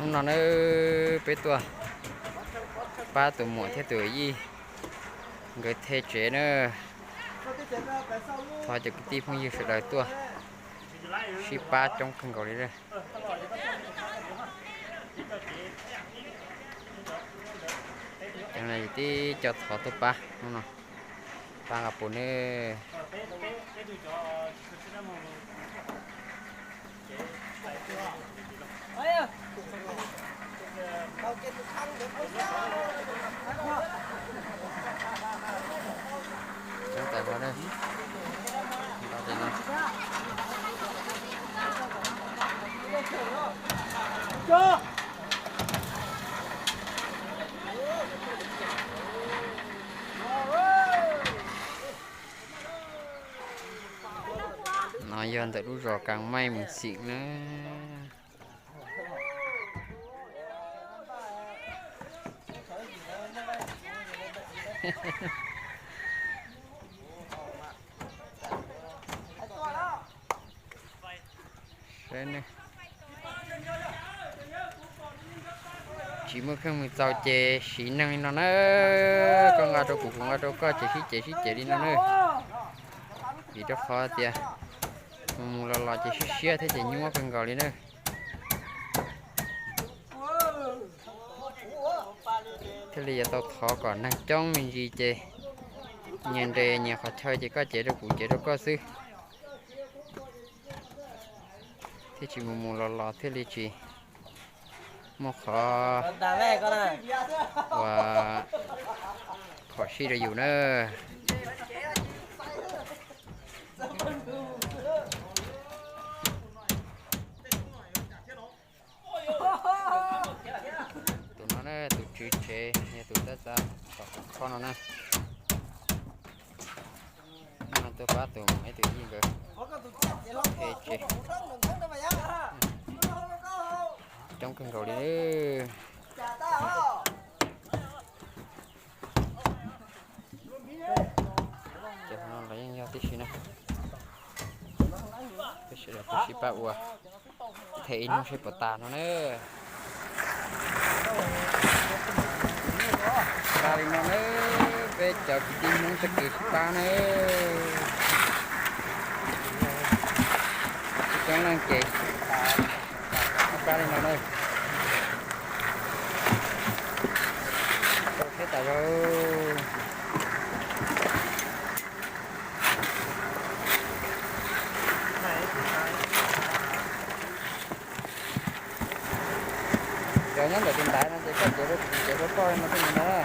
Hnub no na, peb tuaj pab tus muam thiab tus yij nkawd the tsev na. Thov cov kwv tij phooj ywg sawv daws tuaj sib pab coob kawg nkaus li lawm. Cov no yog tib co thov tuaj pab hnub no, pab nqa pus nawb. Coob tas zog na. No yog ntawm lub zos Kas Maij Mus Xim na. Tsis muaj kheej mus txaus ces siv neeg li no na. Koj nqa rau kuv, kuv nqa rau koj ces sib cem sib cem li no na. Vim rau qhov tias mus mus los los ces siab siab thiab ces nyuaj kawg nkaus li na. Thiaj li yuav tau thov kom neeg coob me ntsis ces nyias nres nyias qhov chaw ces koj cev rau kuv cev rau koj xwb. Thiaj tsis mus mus los los thiaj li tsis muaj qhov uas phom sij rau yus na. Tus no na, tus tswv tsev yog tus tab tom khob no na. Tuaj pab tus muam ib tus yij nkawd the tsev. Coob kawg nkaus li. Cov no los yeej yog tib si na. Peb sawv daws sib pab ua, them ib hnub seb puas tas no na. Pab li no na, peb cov kwv tij Hmoob txoj kev sib pab na. Sib coob leej ces sib pab li no na. Tau thiab tas zog. Cov nyob ntawm tus ntaiv no ces koj cev rau kuv, kuv cev rau koj no thiaj li ntag.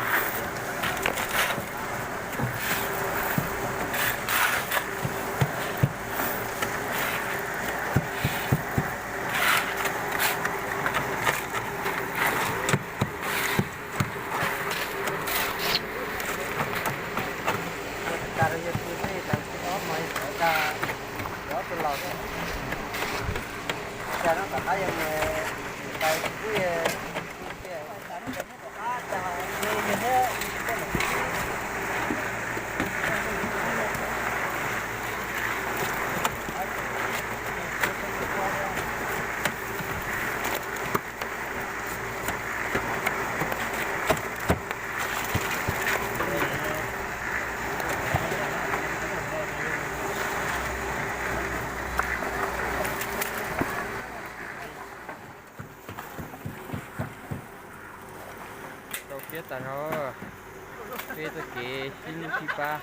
Ua tas rau yawg pw xwb, tas tsis ob hmos yawg tseem ua tas, ob tug laus thiab. Cas no tom qab yawg mus, tas tsis pub yawg pw thiab. Tau thiab tas zog, peb txoj kev sib hlub sib pab.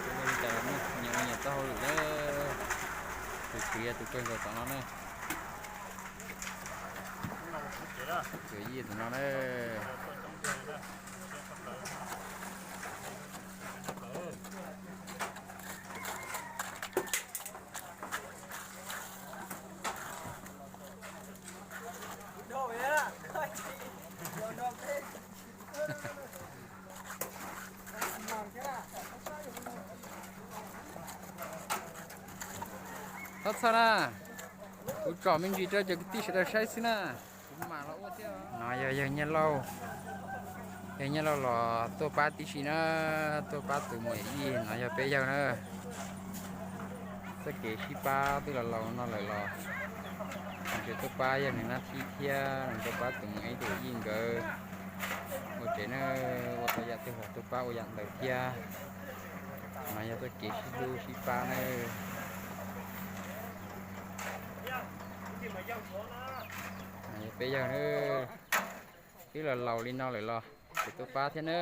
Ua li cas los nyias ua nyias txoj hauj lwm na. Tus tswv yog tus kawg nkaus tom no na. Tus yij tus no na. Txhob na, kuv tsom me ntsis rau cov kwv tij sawv daws saib xwb na. No yog yawg Nyiaj Lauj, yawg Nyiaj Lauj los tuaj pab tib si na, tuaj pab tus muam Yij no yog peb yawg na. Txoj kev sib pab twb los laus no lawm los tseem tuaj pab yawg nws nab thib thiab nws tuaj pab tus muam ib tus Yij nkawd ua tsev na, ua tau yam twg los tuaj pab ua yam ntawd thiab. No yog txoj kev sib hlub sib pab na. Yog peb yawg na, twb los laus li no lawm los tseem tuaj pab thiab na.